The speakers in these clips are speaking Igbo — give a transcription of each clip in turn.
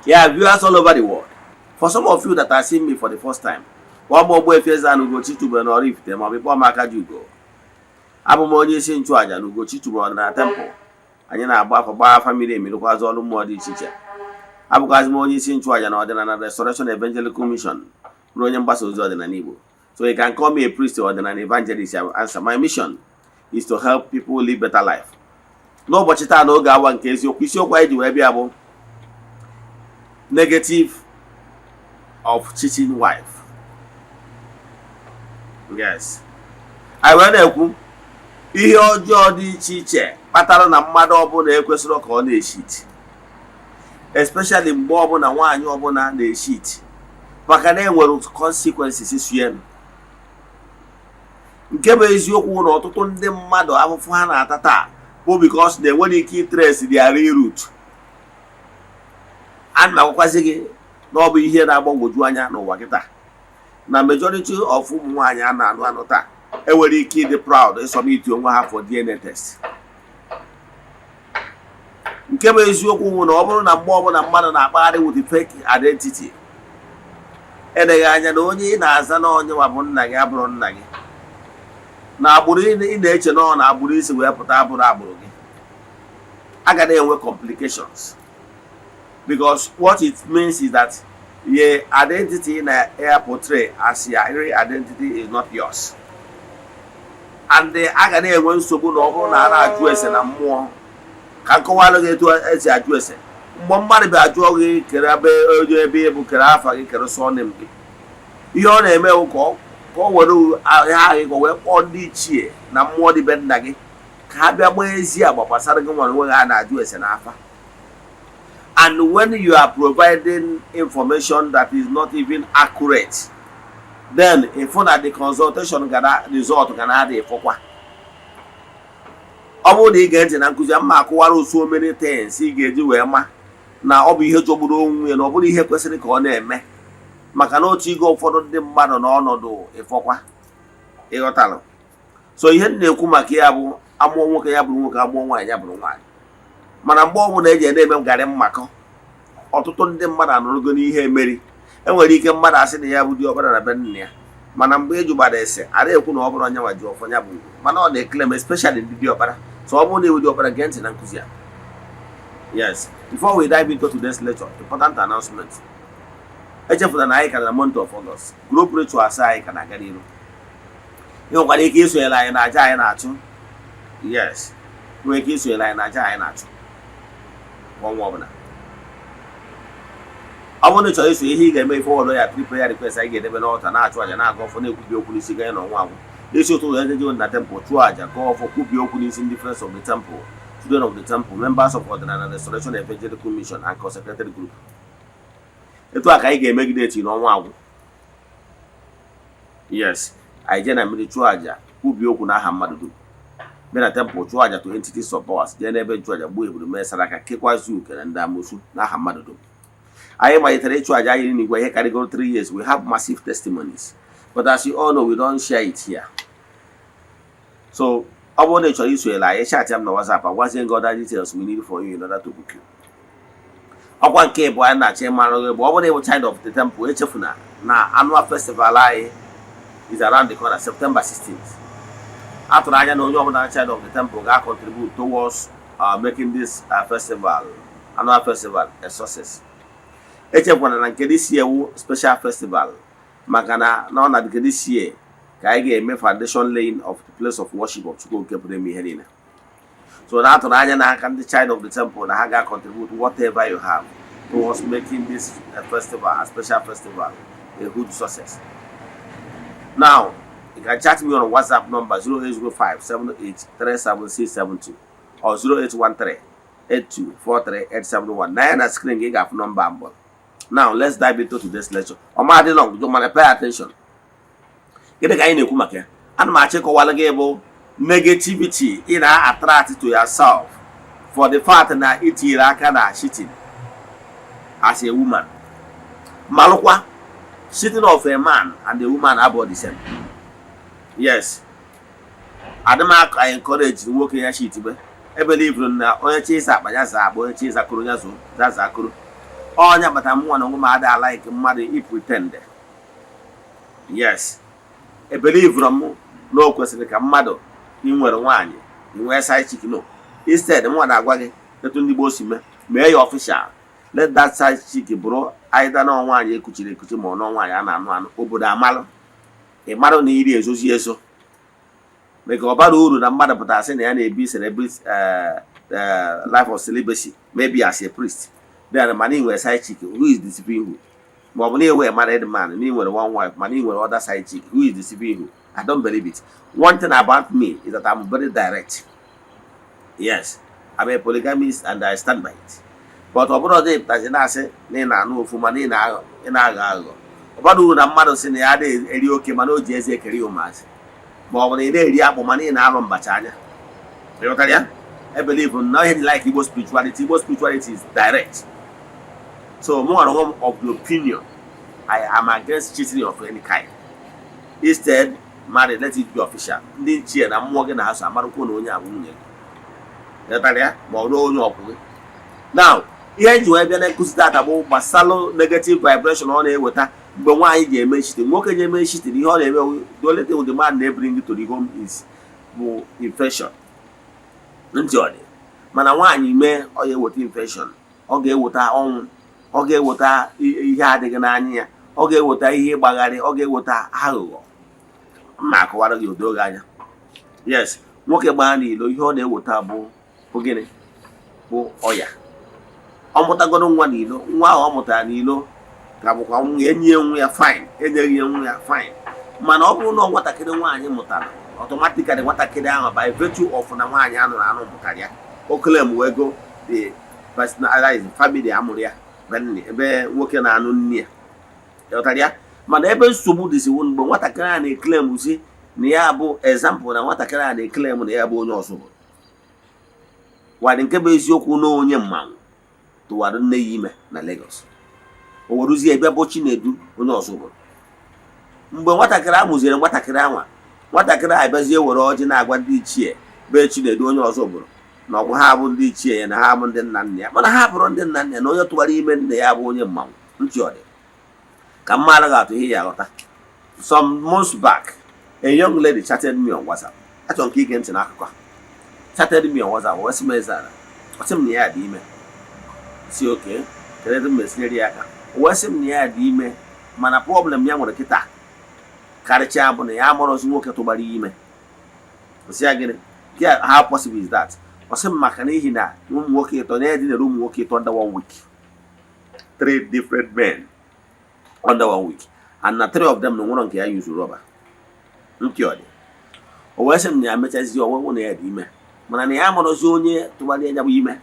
Yeah, viewers all over the world. For some of you that are seeing me for the first time, kpọọ m Ogbuefi Eze-Ana Ugochi tubelu na Oraifite, ma ọ bụ kpọọ m Akajiugo. Abụ m onye isi nchụaja na Ugochi tubelu ọdịnala temple. Anyị na-agba afa, gbaa afa miri emi, rụkwazị ọrụ mmụọ dị iche iche. Abụkwazị m onye isi nchụaja na Ọdịnala Restoration Evangelical Mission, bụrụ onye mgbasa ozi ọdịnala Igbo. So you can call me a priest or ọdịnala evangelist, I will answer. My mission is to help people live better life. N'ụbọchị taa, n'oge awa nke eziokwu, isiokwu anyị ji wee bịa bụ negative of cheating wife. Yes, anyị wee na-ekwu ihe ọjọọ dị iche iche kpatara na mmadụ ọbụla ekwesịrị ka ọ na-echeat, especially mgbe ọbụla nwaanyị ọbụla na-echeat, maka na enwere consequences suen. Nke bụ eziokwu na ọtụtụ ndị mmadụ, afụfụ ha na-ata taa bụ because na enwere ike itrace their real root. A na-agwakwazi gị na ọ bụ ihe na-agbagwoju anya n'ụwa kịta na majority of ụmụ nwaanyị a na-anụ anụ taa enwere ike ịdị proud ịsubmit onwe ha for DNA test. Nke bụ eziokwu bụ na ọ bụrụ na mgbe ọbụla mmadụ na-akpagharị with fake identity, eleghị anya na onye ị na-aza na onye nwa bụ nna gị abụrụ nna gị, na agbụrụ ị na-eche na ọ na agbụrụ isi wee pụta abụrụ agbụrụ gị, a ga na-enwe complications, because what it means is that your identity na air portray as your real identity is not yours, and a ga na-enwe nsogbu na ọ bụrụ na a na-ajụ ese na mmụọ. Ka nkọwalụ gị etu esi ajụ ese. Mgbe mmadụ bịa jụọ gị kere ebe onye ebe ị bụ, kere afa gị, kere surname gị, ihe ọ na-eme bụ ka ọ were ihe ahụ ka o wee kpọọ ndị ichie na mmụọ dị be nna gị ka ha bịa gbaa ezi agba gbasara gị nwere onwe gị. A na-ajụ ese n'afa, and when you are providing information that is not even accurate, then ịfụ na the consultation gana result ga na-adị. Ịfụkwa, ọ bụrụ na ị ga-ntị na nkụzi mma akụwara so many things ị ga-eji wee ma na ọ bụ ihe jọgburu onwe ya, na ọ bụrụ ihe kwesịrị ka ọ na-eme, maka na otu ige ụfọdụ ndị mmadụ n'ọnọdụ. Ịfọkwa, ịghọtalụ? So ihe m na-ekwu maka ya bụ, amụọ nwoke ya bụrụ nwoke, amụọ nwaanyị ya bụrụ nwaanyị. Mana mgbe ọbụla eji na-eme garị mmakọ, ọtụtụ ndị mmadụ anọrọgo n'ihe emeri. Enwere ike mmadụ asị na ya bụ diọkpara na be nna ya, mana mgbe ejụgbara ese, ara ekwu na ọ bụrụ onye nwa ji ọfọ ya bụ ugwu, mana ọ na-eclaim, especially ndị diọkpara. So ọ bụrụ na ewu diọkpara, gee ntị na nkụzi a. Yes, before we dive into today's lecture, important announcement. Echefuna na anyị ka na month of August group rituals anyị ka na-aga n'iru. Ị nwekwara ike isonyere anyị na aja anyị na-achụ. Yes, ị nwere ike isonyere anyị na aja anyị na-achụ kwa ọnwa ọbụla. Ọ bụrụ na ị chọrọ iso, ihe ị ga-eme, ife ọdọ ya three prayer request anyị ga-edebe n'altar, na-achụ aja, na-aga ọfọ, na-ekwubi okwu n'isi ganye na ọnwa agwụ. N'isi ụtụtụ, ejeje na temple, chụọ aja, gọọ ọfọ, kwubie okwu n'isi ndị friends of the temple, children of the temple, members of Ọdịnala Restoration Evangelical Mission and consecrated group. Etu a ka anyị ga-emegide eti n'ọnwa agwụ. Yes, anyị jee na mmiri, chụọ aja, kwubie okwu n'aha mmadụ dum, bịa na temple, chụọ aja to entities of powers, jee n'ebe nchụaja, gbuo eburu, mee saraka, kekwazi uke na ndị amosu n'aha mmadụ dum. Anyị malitere ịchụ aja anyị n'igwe ihe karịgoro 3 years. We have massive testimonies, but as you all know, we don't share it here. So ọ bụrụ na ị chọrọ isonyere anyị, chat m na WhatsApp, agwazie gị other details we need for you in order to book you. Ọkwa nke bụ anyị na-achọ ịmara gị bụ, ọ bụrụ na ịbụ child of the temple, echefuna na annual festival anyị is around the corner, September 16th. A tụrụ anya na onye ọbụla child of the temple ga-contribute towards making this festival, annual festival, a success. Echefuna na nke this year wu special festival, maka na ọ na nke this year ka anyị ga-eme foundation laying of the place of worship of Chukwu nke pụrụ ime ihe niile. So na atụrụ anya n'aka ndị child of the temple na ha ga-contribute whatever you have towards making this festival, a special festival, a huge success. Now you can chat me on WhatsApp number 0805 7837672 or 0813 8243871. Na ya na screen gị ga-afụ nọmba mbụ. Now let's dive into today's lecture. Ọma dị long jụ, mana pay attention. Gịnị ka anyị na-ekwu maka ya? Ana m achọ ịkọwara gị bụ negativity ị na-attract to yourself for the fact na itinyere aka na cheating as a woman. Malụkwa, cheating of a man and a woman abụọ the same. Yes, adịm encourage nwoke ya cheat be. Ebelieve na onye chi ịza akpa ya zaa akpa, onye chi ịza koro ya zo ya zaa koro. Ọnya kpatara m nwa na onwe m ada like mmadụ i pretend. Yes, e believe m na o kwesịrị ka mmadụ ị nwere nwaanyị, ị nwee side chick. No, instead, nwa na-agwa gị etu ndị gboo si mee. Mee ya official. Let that side chick bụrụ either na nwaanyị ekuchiri ekuchi ma ọ nọ nwaanyị a na-anụ anụ, obodo amalụ, ị marụ na iri ezozi ezo, maka ọ bara uru na mmadụ pụtara sị na ya na-ebi celebrity life of celibacy, maybe as a priest, then mana ị nwere side chick. Who is deceiving who? Ma ọ bụ na ị nwere married man, na ị nwere one wife, mana ị nwere other side chick, who is deceiving who? I don't believe it. One thing about me is that I'm very direct. Yes, I'm a polygamist and I stand by it. But ọ bụrụ dị pụtazi na-asị na ị na-anụ ofu, mana ị na-aghọ aghụghọ. Ọ bara uru na mmadụ sị na ya adịghị eri oke, mana o ji eze ekeri ụmụazị, ma ọ bụ na ị na-eri akpụ, mana ị na-alụ mbacha anya. Ịghọtara ya? I believe na ihe dị like Igbo spirituality. Igbo spirituality is direct. So mụ nwere onwe m of the opinion, I am against cheating of any kind. Instead, marry, let it be official. Ndị ichie na mmụọ gị na-asọ amarụkwo na onye abụ nwunye gị. Ịghọtara ya? Ma ọ bụ onye ọkwụ gị. Now, ihe eji wee bịa na nkụzi tata bụ gbasalụ negative vibration ọ na-eweta mgbe nwaanyị ji eme cheating, nwoke ji eme cheating. Ihe ọ na-eme, the only thing the man na-ebring to the home is bụ infection. Ntị ọ dị, mana nwaanyị mee, ọ ga-eweta infection, ọ ga-eweta ọnwụ, ọ ga-eweta ihe adịghị n'anya ya, ọ ga-eweta ihe ịgbagharị, ọ ga-eweta aghụghọ. Mma akọwara gị odo gị anya. Yes, nwoke gbaa n'ilo, ihe ọ na-eweta bụ gịnị? Bụ ọya. Ọ mụtagoro nwa n'ilo, nwa ahụ ọ mụtara n'ilo ka bụkwa nwa. Enyi ya nwa ya, fine. Enyeghị ya nwa ya, fine. Mana ọ bụrụ na nwatakịrị nwaanyị mụtara, automatically nwatakịrị ahụ, by virtue of na nwaanyị anụrụ anụ mụtara ya, o claim wee go the personalized family amụrụ ya be nne, ebe nwoke na-anụ nne ya. Ịghọtara ya? Mana ebe nsogbu dịziwo, mgbe nwatakịrị a na-eclaim si na ya bụ, example, na nwatakịrị a na-eclaim na ya bụ onye ọzọ, wadị nke bụ eziokwu na onye mmanwụ tụwara nne ya ime na Lagos, o weruzie ebe bụ Chinedu onye ọzọ bụrụ. Mgbe nwatakịrị a mụziere, nwatakịrị anwa, nwatakịrị a abịazie were ọjị na-agwa ndị ichie bee Chinedu onye ọzọ bụrụ na ọgwụ ha bụ ndị ichie ya, na ha bụ ndị nna nna ya, mana ha bụrụ ndị nna nna ya, na onye tụwara ime nne ya bụ onye mmanwụ. Ntị ọ dị ka mma anaghị atụ ihe ya aghọta. Some months back, a young lady chatted me on WhatsApp. Achọrọ m ka ige ntị n'akụkọ a. Chatted me on WhatsApp, wee sị m, eze ala, ọ sị m na ya dị ime. Si oke kedu ebe m esinyere ya aka? O wee sị m na ya dị ime, mana problem ya nwere kịta karịchaa bụ na ya amụrụzi nwoke tụgbara ya ime. Sị ya gịnị? How possible is that? Ọ sị m maka n'ihi na ụmụ nwoke ịtọ na edinere, ụmụ nwoke ịtọ under one week, three different men under one week, and na three of them na nwere nke ya use rubber. Ntị ọ dị. O wee sị m na ya mechazie ọnwụnwụ na ya dị ime, mana na ya amụrụzi onye tụgbara ya bụ ime,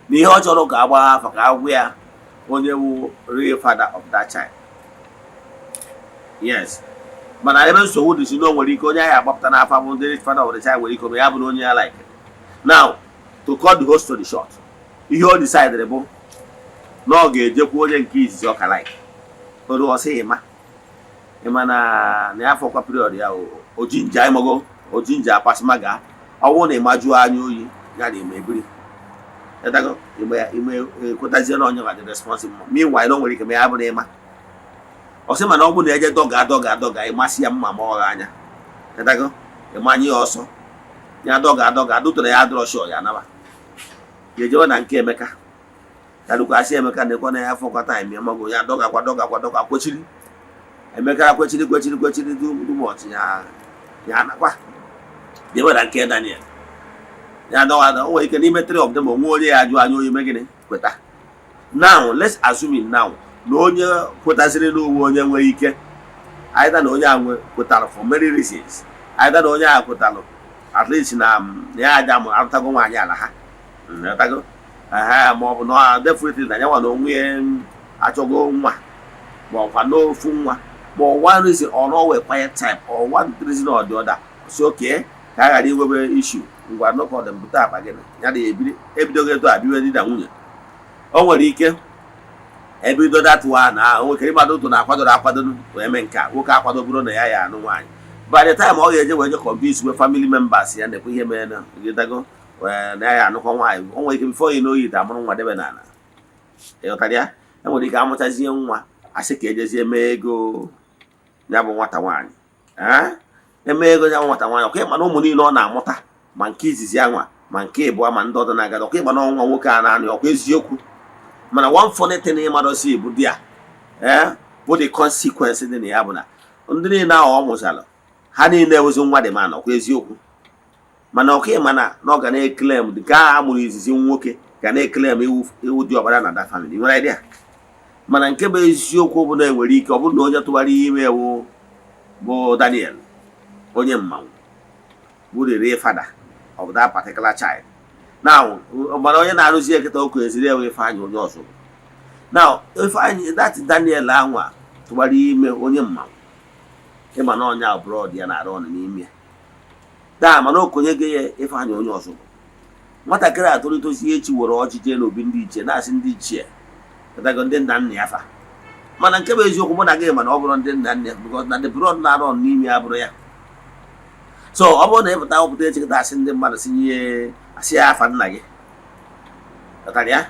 na ihe ọ chọrọ ka agba afa ka agwụ ya onye wu real father of that child. Yes, mana ebe nsogbu dị si na o nwere ike onye ahụ agbapụta n'afa bụ ndị father of the child nwere ike ma ya bụrụ onye ya like. Now, to cut the whole story short, ihe o decided bụ na ọ ga-ejekwa onye nke izizi ọ ka like oru. Ọsị ịma ịma na ya fọkwa period ya, ojinja ịmago ojinja apasịmaga. Ọ bụrụ na ịmajuo anya oyi ya na ime ebiri ịdago ime ime ekwetazie na onye ga dị responsible. Meanwhile, o nwere ike ma ya bụrụ ịma. Ọ sị mana ọ bụrụ na eje dọga dọga dọga, ịmasị ya mma ma ọ gha anya ịdago ịmanye ya ọsọ, ya dọga dọga dụtara ya adọrọ shọ ya naba, ya ejewe na nke Emeka. Ya lukwasị Emeka na ekwe na ya fọkwa time ya mago ya dọgakwa dọgakwa dọga kwechiri. Emeka kwechiri kwechiri kwechiri dumọchị ya, ya anakwa jewe na nke Daniel. Ya dọga, o nwere ike n'ime three of them onwe onye ya ajụ anya oyi megịnị kweta. Now, let's assume now na onye kwetaziri n'onwe onye nwere ike, either na onye a kwetara for many reasons, either na onye a kwetara at least na ya aja mụ arụtago nwaanyị ala ha arụtago ma ọ bụ na definitely na ya nwa na onwe ya achọgo nwa, ma ọkwa n'ofu nwa, ma ọ one reason or no way, quiet time or one reason or the other, so okay, ka a ghara inwebe issue ngwa nọkọdụ bute akpa gị ya na ebiri ebidogo eto abiwe di na nwunye. O nwere ike ebido that one ahụ, nwekere ịgbado ụtụ na akwadoro akwado wee mee nke a. Nwoke akwadoburu na ya ya anụ nwaanyị. By the time ọ ga-eje wee je convince we family members ya nekwa ihe mere na gịdago na ya anụkọ nwaanyị, o nwere ike before you know it, amụrụ nwa debe n'ala. Ịghọtara ya? Enwere ike amụchazie nwa, asị ka ejezie mee ego ya bụ nwata nwaanyị. Ee, eme ego ya bụ nwata nwaanyị. Ọkwa ịma na ụmụ niile ọ na-amụta, ma nke izizi anwa, ma nke ịbụọ, ma ndị ọzọ na-aga, ọkwa ịma na ọnwa nwoke a na-anụ, ọkwa eziokwu? Mana one funny thing ịmadosi bụ di ya, ee, bụ the consequence dị na ya bụ na ndị niile ahụ ọ mụchara, ha niile ewezi nwa dị mana ọkwa eziokwu? Mana ọkwa ịma na ọ ga na-eclaim nke ahụ a mụrụ izizi nwoke, ga na-eclaim iwu dị ọkpara na that family. Nwere idea? Mana nke bụ eziokwu bụ na enwere ike ọ bụrụ na onye tụwara ime ewu bụ Daniel onye mmanwụ bụ the real father of that particular child now. Mana onye na-arụzi eketa okenye ewu Ifeanyị onye ọzọ now, Ifeanyị, that Daniel anwa tụwara ime onye mmanwụ, ịma na ọnya abroad ya na-arụ ọnụ n'ime ya daa. Mana okonye gị ya Ifeanyị onye ọzọ, nwatakịrị atụrụtosi echi were ọchị jee n'obi ndị ichie, na-asị ndị ichie pụtago ndị nna nna ya fa. Mana nke bụ eziokwu, mụ na gị, mana ọ bụrụ ndị nna nna ya, because na the blood na-arụ ọnụ n'ime ya bụrụ ya. So ọ bụrụ na ịpụta ọpụta echi kịta, asị ndị mmadụ si nye asị ya afa nna gị, pụtara ya,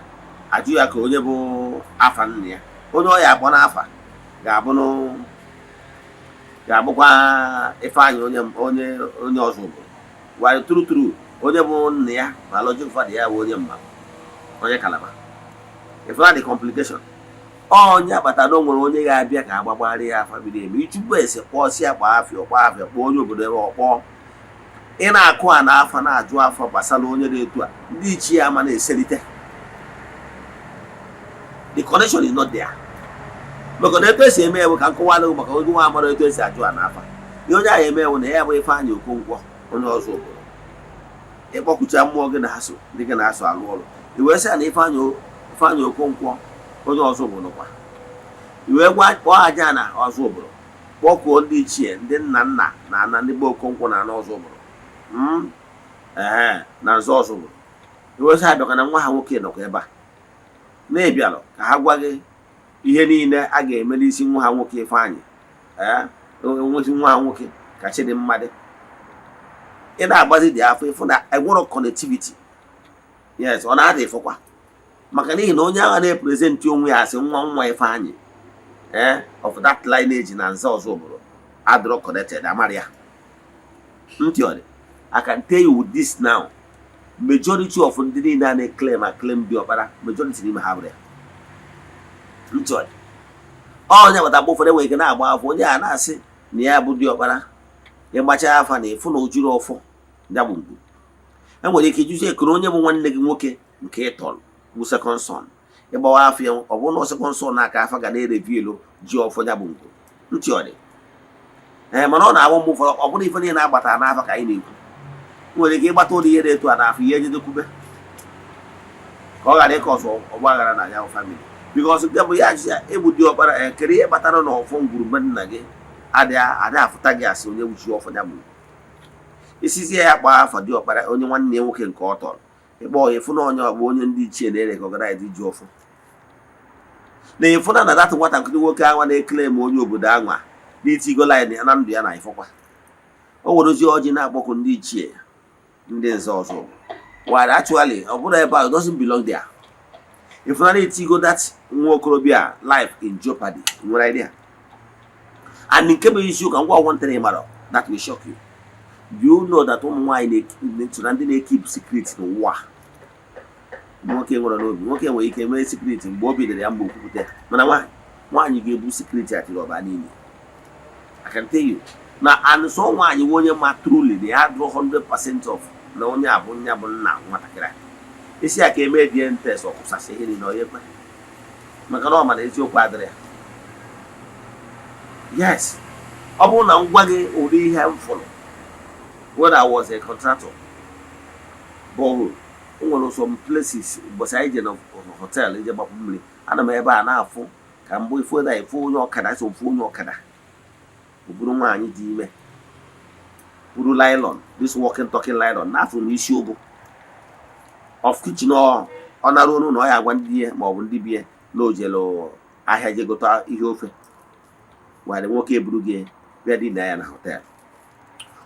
ajụ ya ka onye bụ afa nna ya, onye ọ ya akpọ n'afa ga-abụkwa Ifeanyị onye ọzọ bụ while true true onye bụ nna ya, biological father ya, bụ onye mma, onye Kalaba. Ifeanyị, the complication onye akpata na o nwere onye ga-abịa ka agbagbara ya afa biri eme ichukwu ese kpọọ si akpa afịa, ọkpọ afịa, kpọọ onye obodo ebe ọkpọọ. Ị na-akụ a na afa, na-ajụ afa gbasara onye dị etu a, ndị ichie ama na-eselite. The connection is not there, maka na etu esi eme ewu ka nkọwa alụghị maka onye nwa amara etu esi ajụ a n'afa. Ihe onye ahụ eme ewu na ya bụ Ifeanyị Okonkwo onye ọzọ obodo, ịkpọkụcha mmụọ gị na-asụ, ndị gị na-asụ alụ ọrụ, i wee sị ya na Ifeanyị Okonkwo onye ọzọ obodo kwa, i wee gwa kpọọ aja na ọzọ obodo, kpọkuo ndị ichie, ndị nna nna na ana ndị be Okonkwo na ana ọzọ obodo, ee, na nzọ ọzọ obodo, i wee sị ha bịakwa na nwa ha nwoke nọkwa ebe a na-ebialụ ka ha gwa gị ihe niile a ga-eme n'isi nwa ha nwoke Ifeanyị, ee, nwezi nwa ha nwoke ka Chidimma dị. Ị na-agbazi dị afọ, ịfụ na enwero connectivity. Yes, ọ na-ada ịfụkwa maka n'ihi na onye agha na-epresent onwe ya asị nwa nwa Ifeanyị, ee, of that lineage na nze ọzọ obodo adịrọ connected, amara ya ntị. Ọ dị, I can tell you with this now, majority of ndị niile a na-eclaim aclaim dị ọkpara, majority n'ime ha bụrụ ya ntị. Ọ dị onye gbata mgbe ụfọdụ enwere ike na-agba afọ, onye a na-asị na ya bụ dị ọkpara, ịgbacha afa na ịfụ na ojuru ọfọ ya bụ ngwu. Enwere ike ijuzi ekuru onye bụ nwanne gị nwoke nke ị tọrọ bụ second son, ịgbawa afọ ya, ọ bụrụ na second son aka afa ga na-ereveal ji ọfọ ya bụ ngwu ntị. Ọ dị, ee, mana ọ na-abụ mgbe ụfọdụ, ọ bụrụ ife niile na-agbata n'afa ka anyị na-ekwu, nwere ike ịgbata ụlọ ihe dị etu a n'afọ ihe ejedekwube ka ọ ghara ịkọ ọzọ ọgba aghara na ya family, because nke bụ ya ji ya ịbụ dị ọkpara kere ihe kpatara na ọfọ ngwurube nna gị adị afụta gị asị onye wuchi ọfọ ya bụ isizie ya kpaa afa dị ọkpara, onye nwanne ya nwoke nke ọ tọrọ, ịkpọ ya, ịfụ na onye ọ bụ onye ndị ichie na-erecognize ji ọfọ na ịfụ na that nwatakịrị nwoke anwa na-eclaim onye obodo anwa n'itigo line ya na ndụ ya na ịfụkwa o werezie ọjị na-akpọkụ ndị ichie, ndị nze ọzọ, while actually ọ bụrụ ebe a, it doesn't belong there. If na etigo that nwa okorobịa life in jeopardy, nwere idea? And nke bụ isiokwu ngwa, one thing mara that will shock you: do you know that ụmụ nwaanyị so na ndị na-ekeep secret n'ụwa? Nwoke nwere n'obi, nwoke nwere ike mee secret mgbe obi dịrị ya mgbe okwupụta ya, mana nwaanyị ga-ebu secret atịrị ọba niile. I can tell you na and so nwaanyị nwe onye ma truly na ya dụrụ 100% of na onye a bụ nya bụ nna nwatakịrị a. Isi ya ka eme DNA test, ọkwụsasị ihe niile, onye kwe, maka na ọ ma na eziokwu adịrị ya. Yes, ọ bụrụ na m gwa gị ụdị ihe m fụrụ when I was a contractor borehole, o nwere some places ụbọchị anyị je na hotel ije gbapụ mmiri, ana m ebe a na-afụ ka mbụ ifu na ifu onye ọkada so mfu onye ọkada, o buru nwaanyị dị ime, buru nylon, this walking talking nylon, na-afụ m isi ụgụ of kitchen. Ọ nara onu na ọ ya agwa ndị ya ma ọ bụ ndị bie na o jelu ahịa je gota ihe ofe were nwoke eburu gị bịa dina ya na hotel.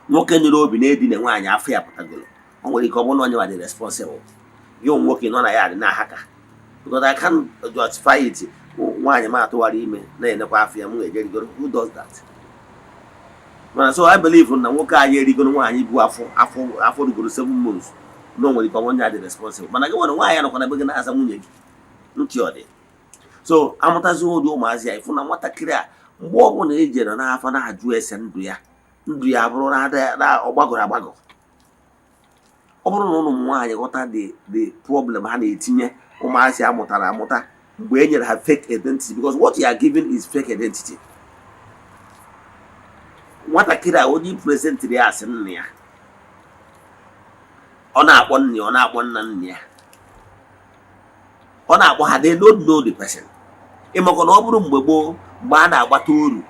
Nwoke nyere obi na-edina nwaanyị afọ ya pụtagoro, o nwere ike ọ bụrụ na onye nwa dị responsible gị. Ụmụ nwoke nọ na ya dị na-aha ka Because I can't justify it. Nwaanyị m atụwara ime na-enekwa afọ ya, m ga-eje rigoro. Who does that? Mana so I believe na nwoke anyị erigoro nwaanyị bụ afọ rugoro 7 months na o nwere ike onye adị responsible, mana gị nwere nwaanyị nọkwa na be gị na-aza nwunye gị ntị ọ dị. So amụtazi ụdị ụmụazị ya, ịfụ na nwatakịrị a, mgbe ọbụla e jere n'afọ na-ajụ ese ndụ ya, ndụ ya bụrụ na ọ gbagọrọ agbagọ. Ọ bụrụ na ụmụ nwaanyị ghọta the problem ha na-etinye ụmụazị amụtara amụta mgbe e nyere ha fake identity, because what you are giving is fake identity. Nwatakịrị a, onye presentịrị ya asị nna ya, ọ na-akpọ nna ya, ọ na-akpọ nna nna ya, ọ na-akpọ ha, they don't know the person. Ịmakwa na ọ bụrụ mgbe gboo, mgbe a na-agbata oru,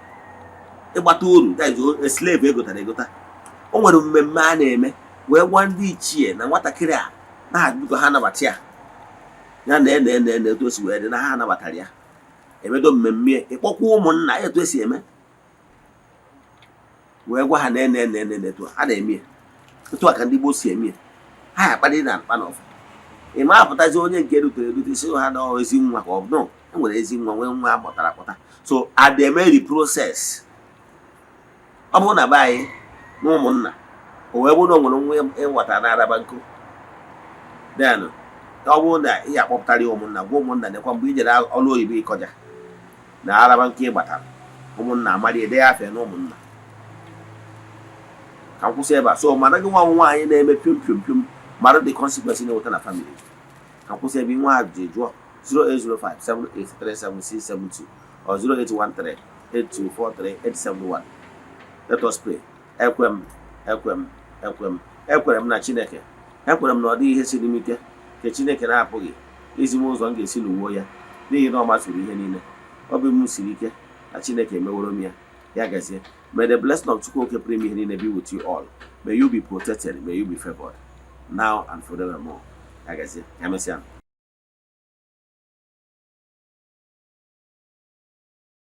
ịgbata oru, that is a slave egotara egota, o nwere mmemme a na-eme wee gwa ndị ichie na nwatakịrị a na-abịkọ ha nabata ya, ya na ene ene ene etu o si wee dị na ha nabatara ya, emedo mmemme, ịkpọkwa ụmụnna etu esi eme wee gwa ha na ene ene ene etu a na-eme ya, etu a ka ndị gboo si eme ya. Ha akpadị na mkpa n'ọfụ. Ị ma apụtazi onye nke rutere erute si ha na ezi nwa ka ọ bụ no. E nwere ezi nwa, nwee nwa akpọtara akpọta. So ademe the process. Ọ bụrụ na be anyị na ụmụnna, o wee bụrụ na o nwere nwa ịghọta na araba nkụ, then ọ bụrụ na ị akpọpụtara ya ụmụnna, gwa ụmụnna nekwa mgbe i jere ọrụ oyibo ịkọja na araba nkụ ị gbatara, ụmụnna amara ede ya afịa na ụmụnna. Ka m kwụsị ebe a. So mara gị nwa nwaanyị na-eme piom piom piom, mara the consequence na-enweta na family. Ka m kwụsị ebe. Nwa ajụjụ, jụọ 08057837672 or 08138243871. Let us pray. Ekwe m, ekwe m, ekwe m, ekwere m na Chineke. Ekwere m na ọ dịghị ihe siri m ike nke Chineke na-apụghị izi m ụzọ m ga-esi lụwuo ya, n'ihi na ọ masịrị ihe niile. Obi m siri ike na Chineke emeworo m ya. Ya gazie. May the blessing of Chukwu Oke pụrụ ime ihe niile be with you all. May you be protected, may you be favored, now and forevermore. Ya gazie, ya mesịa.